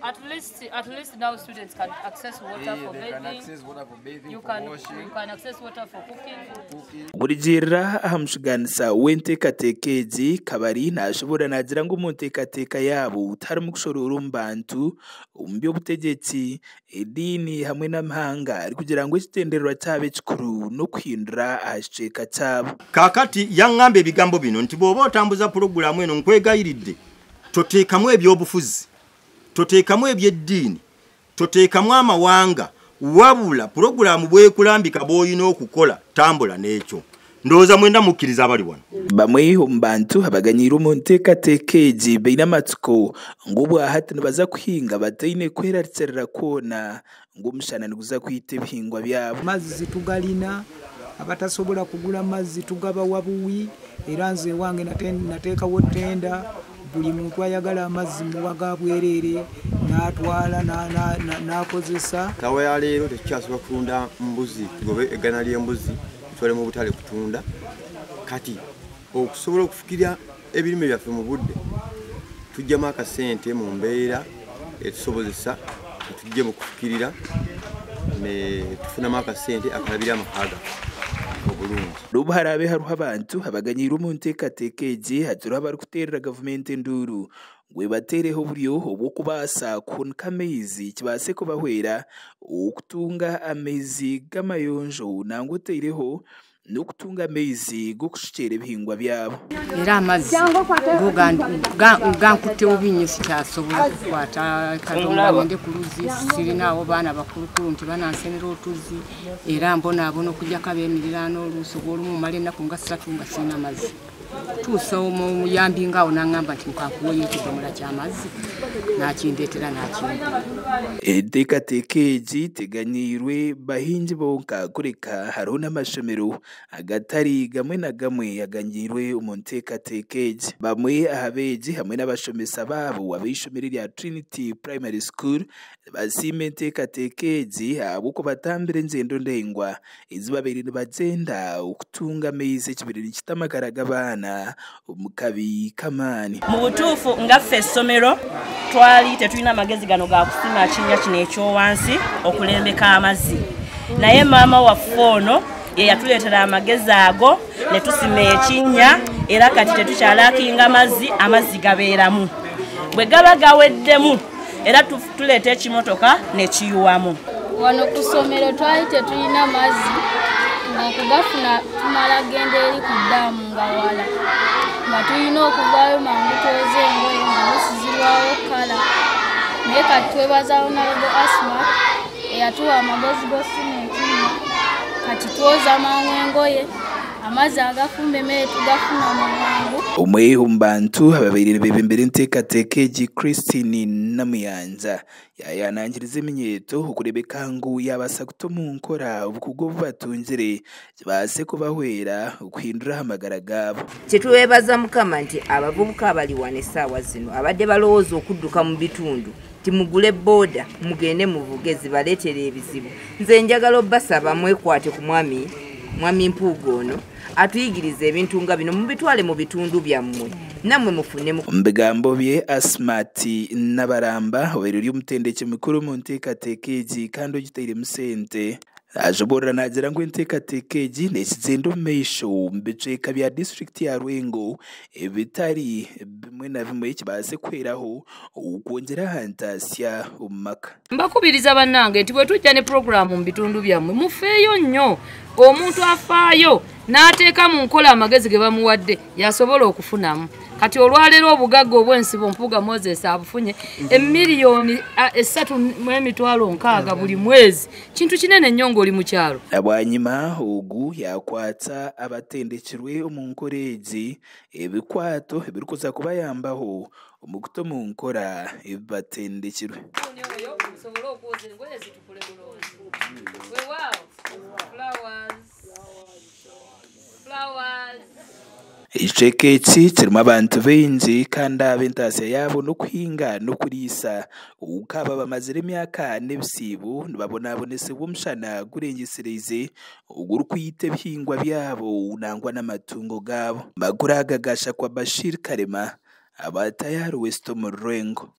At least now students can access water for They can bathing. Access water for bathing, You for can washing, you can access water for cooking. Cooking. Kurugiirira aha mushuganisa w'enteekateeka egi, Kabari nashobora nagira ngu omu nteekateeka yaabo tiharimu kushoroora omu bantu omu by'obutegyeki, ediini hamwe n'amahanga, arikugira ngu ekigyendererwa kyabo ekikuru n'okuhindura aha kicweka kyabo. Kaakati yaŋŋamba ebigambo bino nti bw'oba otambuza pulogulaamu eno, nkwegayiridde toteekamu ebyobufuzi, toteekamu ebyeddiini, toteekamu amawanga, wabula pulogulaamu bwekulambika bw'olina okukola, tambula n'ekyo. Ndowooza mwenda mukkiriza abali wano. Bamwe omu bantu abaganyiire omu nteekateeka egi baine amatsiko ngu obwahati nibaza kuhinga bataine kwerarikirira kwona ngu omushana niguza kwita ebihingwa byabo. Mazzi tugalina, abatasobola kugula mazzi tugabawa buwi. Era nze ewange nateekawo ttenda, buli muntu ayagala amazzi muwa ga bwereere, n'atwala n'akozesa. Sawa ya leero tetukyasobola kutunda mbuzi, tugobe eggana ly'embuzi tutwale mu butale kutunda. Kati okusobola okufukirira ebirime byaffe mu budde, tujjamu akasente mu mbeera etusobozesa tujje mu kufukirira ne tufunamu akasente akalabira amaka gaffe obulungi. N'obu haraabe hariho abantu abaganyiire omu nteekateeka egi, hakiriho abarikuteerera gavumenti enduuru ngu ebateereho oburyo obw'okubaasa kuhunika amaizi kibaase kubahwera okutunga amaizi g'amayonjo, nangwa oteireho n'okutunga amaizi g'okushukyera ebihingwa byabo. Era amazzi go gankutte bubi nnyo, sikyasobola kukwata kadomola ngende ku luzzi, sirinaawo baana bakulukulu nti banansenera otuzzi, era mbonaabona okuggyako ab'emiriraano. Oluusi obwolumu mala ennaku nga 3 nga sirina mazzi, tuusa omuyambi ngaawo n'aŋŋamba nti nkankuweyo ekidomola ky'amazzi, n'akindeetera n'akimpa. Enteekateeka egi teganyiirwe bahingi bonka, kureka hariho n'amashomero agatari gamwe na gamwe aganyiirwe omu nteekateeka egi. Bamwe aha beegi hamwe n'abashomesa baabo ab'eishomero rya Trinity Primary School basiima enteekateeka egi ahabw'okubatambira engyendo ndaingwa ezi babaire nibagyenda okutunga amaizi, ekibire nikita amagara g'abaana omu kabi k'amaani. Mu butuufu nga ffe essomero twali tetulina amagezi gano ga kusima kinnya kino ekyowansi okulembeka amazzi, naye maama waffe ono ye yatuleetera amagezi ago ne tusima ekinnya, era kati tetukyalaakinga amazzi, amazzi gabeeramu. Bwe gaba gaweddemu era tuleeta ekimotoka ne kiyuwamu. Wano ku ssomero twali tetulina mazzi, ng'okugafuna tumala genda eri ku ddaamu nga wala, nga tulina okuvaayo mangu twoze engoye nga oluusi zirwawo kkala. Naye kati twebaza Honorable Asma eyatuwa amagezi g'osima ekinnya. Kati twoza mangu engoye, amazzi agafumba emmere tugafuna mu bwangu. Omwe omu bantu ababaire nibebembera enteekateeka egi, Christine Namuyanja, yayanangiriza eminyeeto okureebeka ngu yabaasa kuta omu nkora obukugu obu batungire kibaase kubahwera okuhindura aha magara gaabo. Kyetwebaza Mukama nti abavubuka abali wano essaawa zino abadde balowooza okudduka mu bitundu timugule booda mugende muvuge zibaleetera ebizibu, nze njagala obbasaba mwekwate ku mwami Mpuuga ono atuyigiriza ebintu nga bino, mubitwale mu bitundu byammwe nammwe mufune Mu bigambo bye, Asmati Nabaramba obaire ori omutendeki mukuru omu nteekateeka egi kandi ogitairemu sente, ajoborora nagira ngu enteekateeka egi nekigyenda omu maisho omu bicweka bya disitulikiti ya Rwengo ebitari bimwe na bimwe kibaase kuhweraho okwongyera aha ntaasya omu maka. Mbakubiriza bannange nti bwe tujja ne puroguraamu mu bitundu byammwe, mufeeyo nnyo. Omuntu afaayo n'ateeka mu nkola amagezi ge bamuwadde yasobola okufunamu. Kati olwaleero obugagga obw'ensibo Mpuuga Moses abufunye, emiliyoni 3 mu 60,000 buli mwezi, kintu kinene nnyo ng'oli mu kyalo. Bwanyima ogu yakwata abatendekirwe omu nkora egi ebikwato ebirikuza kubayambaho omu kuta omu nkora ebibatendekirwe. Oyo musobole okwoza engoye zitukule bulungi. Weewaawo, flowers, flowers. Ekicweka eki kirimu abantu baingi kandi ab'entaasya yaabo n'okuhinga n'okuriisa, ukaba bamazire emyaka n'ebisiibo nibabonabonesebwa omushana gurengesereize ogurikwita ebihingwa byabo nangwa n'amatungo gaabo. Makuru aga gashakwa Bashir Karema, abatayari West omu Rwengo.